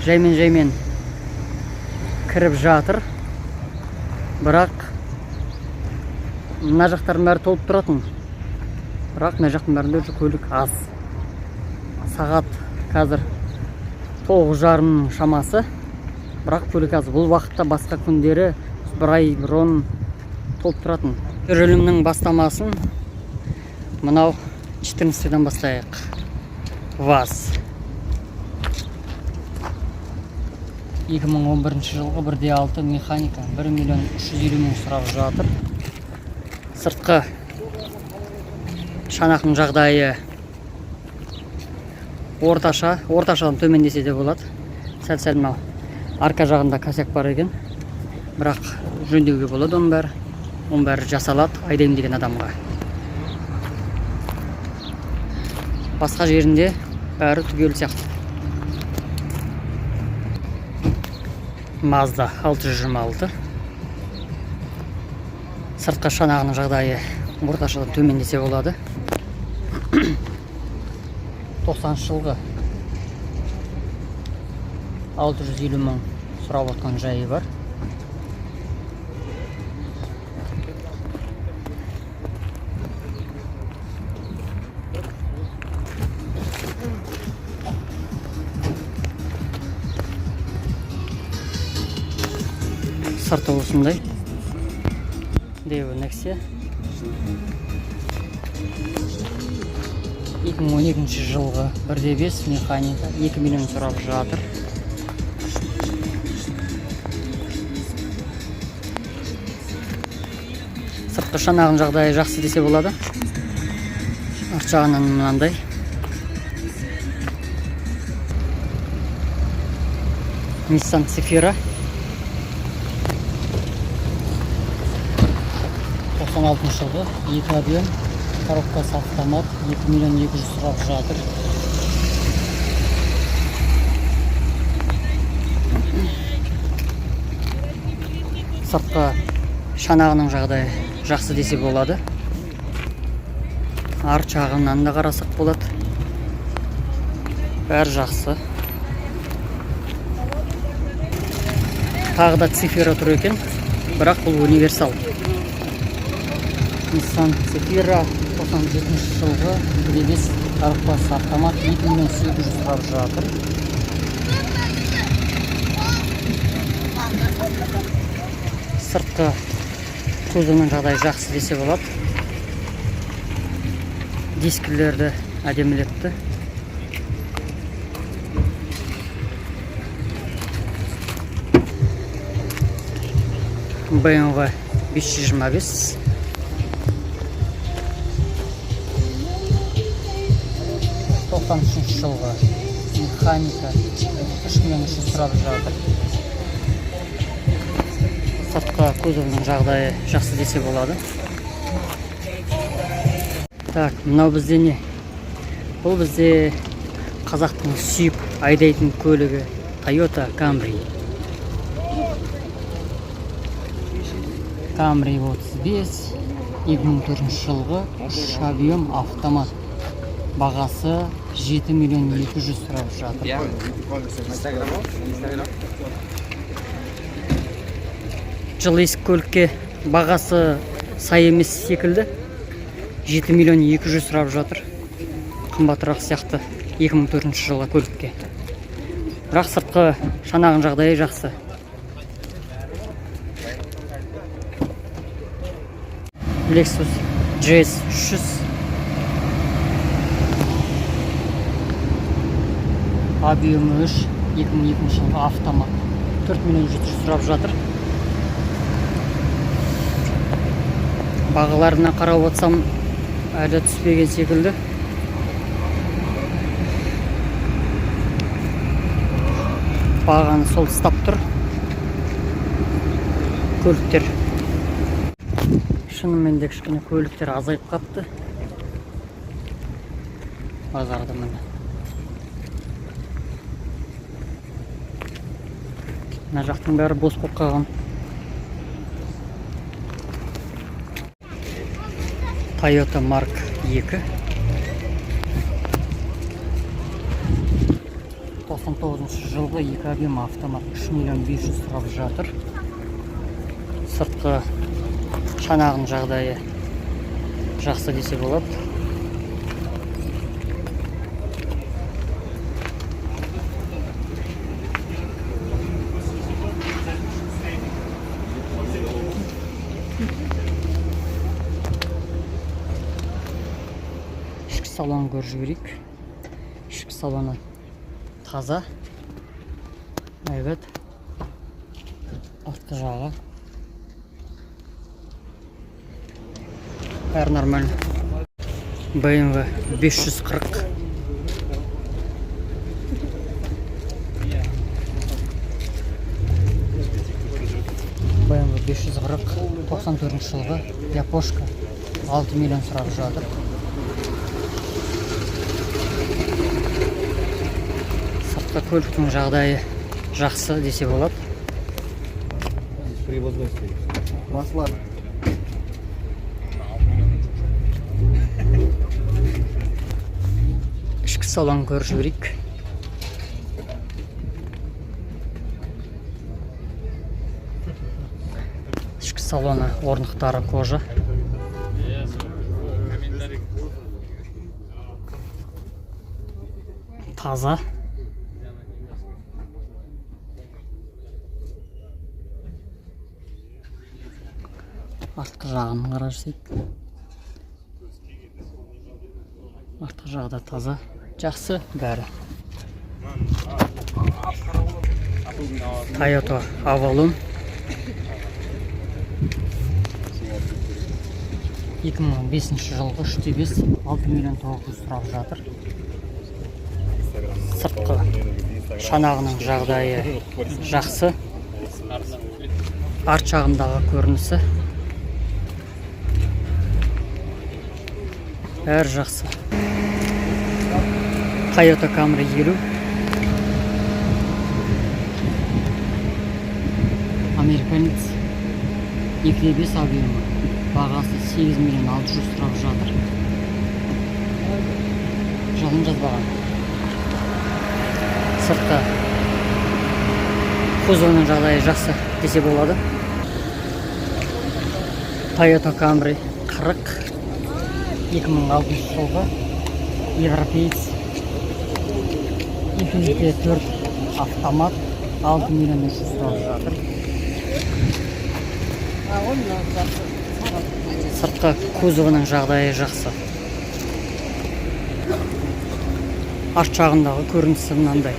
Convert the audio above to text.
Жаймен жаймен кіріп жатыр. Бірақ мына жақтардың бәрі толып тұратын. Бірақ мына жақтың бәрінде уже көлік аз. Сағат қазір 9:30 шамасы. Бірақ көлік аз. Бұл уақытта басқа күндері бір ай бұрын толып тұратын. Түсірілімнің бастамасын мынау 14-ден бастайық. ВАЗ 2011 жылғы 1.6 механика 1 миллион 350 мың сұрап жатыр. Сыртқы шанақтың жағдайы орташа, орташадан төмен десе де болады. Сәл-сәл мынау арка жағында косяк бар екен. Бірақ жөндеуге болады оның бәрі. Оның бәрі жасалады айдаймын деген адамға. Басқа жерінде бәрі түгел сияқты. Mazda 626. Сыртқы шанағының жағдайы орташадан төмен десе болады. 90 жылғы 650 мың сұрап отқан жайы бар. Сырты осындай. Daewoo Nexia. 2012 жылғы 1.5 механика 2 миллион сұрап жатыр. Сыртқы шанағының жағдайы жақсы десе болады. Арт жағынан мынандай. Nissan Cefiro 96 жылғы 2 объем, коробкасы автомат, 2 миллион 200 сұрап жатыр. Сыртқы шанағының жағдайы жақсы десе болады. Арт жағынан да қарасақ болады. Бәрі жақсы. Тағы да Cefiro тұр екен, бірақ бұл универсал. Nissan Cefiro 97 жылғы 1.5, коробкасы автомат, 2 миллион 800 сұрап жатыр. Сыртқы кузовының жағдайы жақсы десе болады. Дискілерді әдемілетті. BMW 525, 93 жылғы механика, 3 миллион 300 сұрап жатыр. Сыртқы кузовының жағдайы жақсы десе болады. Так, мынау бізде не? Бұл бізде қазақтың сүйіп айдайтын көлігі Toyota Camry. Camry 35, 2004 жылғы, 3 объем, автомат. Бағасы 7 миллион 200 сұрап жатыр. Жылы ескі көлікке бағасы сай емес секілді. 7 миллион 200 сұрап жатыр. Қымбатырақ сияқты 2004 жылғы көлікке. Бірақ сыртқы шанағының жағдайы жақсы. Lexus GS 300, объемы 3, 2002 жылғы, автомат, 4 миллион 700 сұрап жатыр. Бағаларына қарап отырсам, әлі түспеген секілді. Бағаны сол ұстап тұр көліктер. Шынымен де кішкене көліктер азайып қапты базарда, міне. Мына жақтың бәрі бос болып қалған. Toyota Mark 2, 99 жылғы, екі объем, автомат, 3 миллион 500 сұрап жатыр. Сыртқы шанағының жағдайы жақсы десе болады. Ішкі салонын көріп жіберейік. Ішкі салоны таза, әйбат. Артқы жағы бәрі нормально. BMW 540. BMW 540, 94 жылғы, япошка, 6 миллион сұрап жатыр. Сыртқы көліктің жағдайы жақсы десе болады. Привозной стоит. Масла. Ішкі салонын көріп жіберейік. Ішкі салоны, орындықтары кожа. Таза. Артқы жағын қарап жүрсек. Артқы жағы да таза. Жақсы бәрі. Toyota Avalon 2005 жылғы, 3,5, 6 миллион 900 сұрап жатыр. Сыртқы шанағының жағдайы жақсы. Арт жағындағы көрінісі бәрі жақсы. Toyota Camry 50, американец, 2,5 объемы, бағасы 8 миллион 600 сұрап жатыр. Жалын жазбаған. Сыртқы кузовының жағдайы жақсы десе болады. Toyota Camry 40, 2006 жылғы, европеец, 2,4 автомат, 6 миллион 300 сұрап жатыр. Сыртқы кузовының жағдайы жақсы. Арт жағындағы көрінісі мынандай.